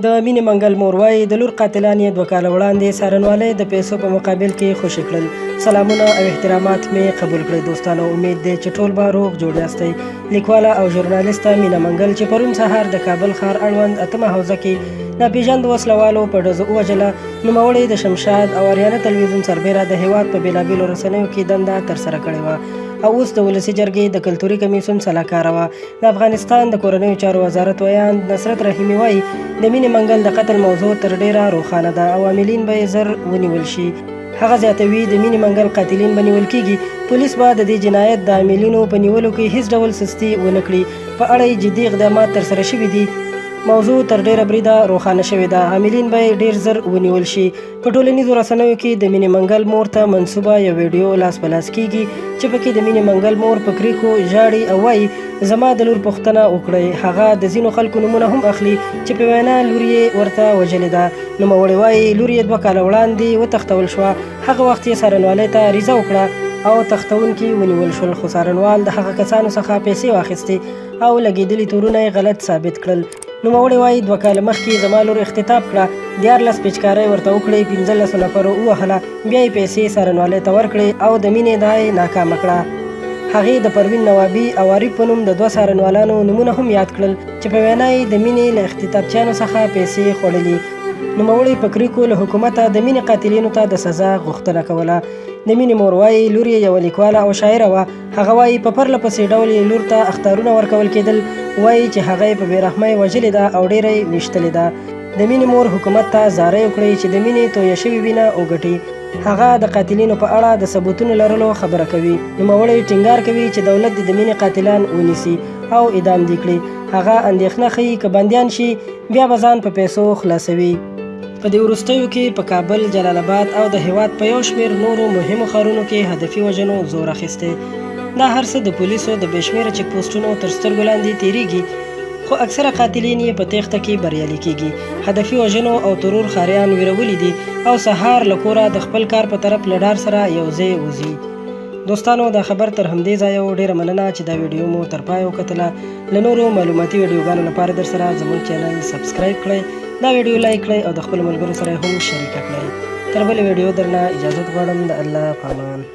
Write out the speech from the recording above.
د مینې منګل مور وايي، د لور قاتلان یې 2 کاله وړاندې څارنوالۍ د پیسو په مقابل کې خوشې کړل. سلامونه او احترامات مې قبول کړئ دوستانو، امید دی چې ټول به روغ جوړ یاستئ. لیکواله او ژورنالیسته مینه منګل چې پرون سهار د کابل ښار اړوند اتمه حوزه کې ناپېژاندو وسلهوالو په ډزو ووژله، نوموړې د شمشاد او اریانا تلویزیون سربېره د هېواد په بېلابېلو رسنیو کې دنده ترسره کړې وه او اوس د ولسي جرګې د کلتوري کمیسیون سلاکاره وه. د افغانستان د کورنیو چارو وزارت ویاند نصرت رحیمي وايي، د مینې منګل د قتل موضوع تر ډېره روښانه ده او عاملین به یې زر ونیول شي. هغه زیاتوي، د مینې منګل قاتلین به نیول کېږي، پولیس به د دې جنایت د عاملینو په نیولو کې هېڅ ډول سستي ونه کړي، په اړه یې جدي اقدامات ترسره شوي دي. موضوع تر ډېره بریده روښانه شوې ده، عاملین به یې ډېر زر ونیول شي. په ټولنیزو رسنیو کې د مینې منګل مور ته منسوبه یو ویډیو لاس په لاس کیږي چې پکې د مینې منګل مور په کریکو ژاړي او وایي، زما د لور پوښتنه وکړئ. هغه د ځینو خلکو نومونه هم اخلي چې په وینا لور یې ورته وژلې ده. نوموړې وایي، لور یې 2 کاله وړاندې وتښتول شوه، هغه وخت یې څارنوالۍ ته عریضه وکړه او تښتونکي ونیول شول، خو څارنوال د هغه کسانو څخه پیسې واخیستې او لګېدلي تورونه یې غلط ثابت کړل. نوموړې وايي، 2 کاله مخکې زما لور اختطاف کړه، 13 پیچکارۍ ورته وکړې، 15 نفرو ووهله، بیا یې پیسې څارنوالۍ ته ورکړې او د مینې ادعا یې ناکامه کړه. هغې د پروین نوابي او عارف په نوم د دوه څارنوالانو نومونه هم یاد کړل چې په وینا یې د مینې له اختطافچیانو څخه پیسې خوړلي. نوموړې په کریکو له حکومته د مینې قاتلینو ته د سزا غوښتنه کوله. د مینې مور وايي، لور یې یوه لیکواله او شاعره وه. هغه وايي، په پرله پسې ډول یې لور ته اخطارونه ورکول کېدل، وايي چې هغه یې په بې رحمۍ وژلې ده او ډېره یې ویشتلې ده. د مینې مور حکومت ته زارۍ وکړې چې د مینې تویه شوې وینه وګټي. هغه د قاتلینو په اړه د ثبوتونو لرلو خبره کوي. نوموړی ټینګار کوي چې دولت دې د مینې قاتلان ونیسي او اعدام دې کړي. هغه اندېښنه ښيي که بندیان شي، بیا به ځان په پیسو خلاصوي. په دې وروستیو کې په کابل، جلال اباد او د هېواد په یو شمېر نورو مهمو ښارونو کې هدفي وژنو زور اخیستی. دا هر څه د پولیسو د بې شمېره چک پوسټونو تر سترګو لاندې تېرېږي، خو اکثره قاتلین یې په تېښته کې بریالي کېږي. هدفي وژنو او ترور ښاریان ویرولي دي او سهار له کوره د خپل کار په طرف له ډار سره یو ځای وځي. دوستانو، دا خبر تر همدې ځایه و. ډېره مننه چې دا ویډیو مو تر پایه وکتله. له نورو معلوماتي ویډیوګانو لپاره درسره زموږ چینل سبسکرایب کړئ، دا ویډیو لایک کړئ او د خپلو ملګرو سره هم شریکه کړئ. تر بلې ویډیو درنه اجازت غواړم، د الله په امان.